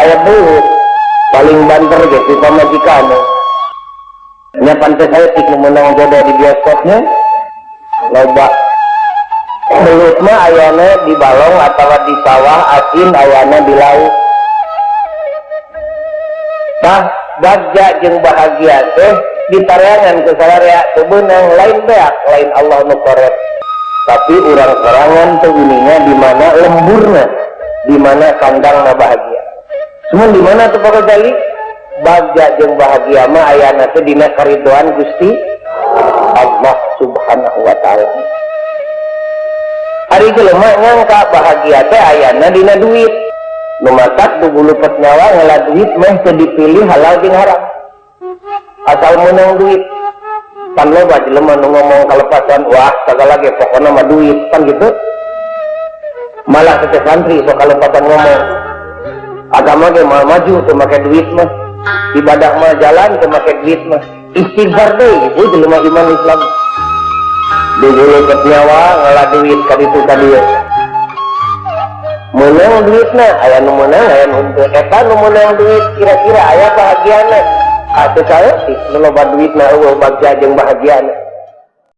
Aya belut, paling banter gitu pamajikan. Nya pantes saya tik menang jodoh di bioskopnya. Loba belut mah ayana di balong atau di sawah, asin ayana di laut. Tah, bagja jeung bahagia teh ditareangan ku sararea, teu beunang, lain beak, lain Allah nu koret, tapi urang sorangan teu uninga di mana lemburna, di mana kandangna bahagia. Semua di mana tuh, Pak Ghazali? Bagja jeung bahagia mah ayana teh dina karidoan Gusti Allah Subhanahu wa Ta'ala. Ari jelema nyangka bahagia teh ayana dina duit, nu matak dugulupet nyawa ngala duit mah teu dipilih halal jeung haram, asal menang duit. Pan loba jelema nu ngomong kalepasan, "Wah, sagala ge pokona mah duit," pan gitu. Malah teh santri sok kalepasan ngomong, "Agama ge moal maju teu make duit mah, ibadah mah jalan teu make duit mah." Istighfar deui ibu jelema iman Islam, dugulupet nyawa ngala duit ka ditu ka dieu. Menang duitna, aya nu menang, aya nu henteu. Eta nu menang duit kira-kira aya bahagiana? Atuh saeutik nu loba duitna euweuh bagja jeung bahagiana.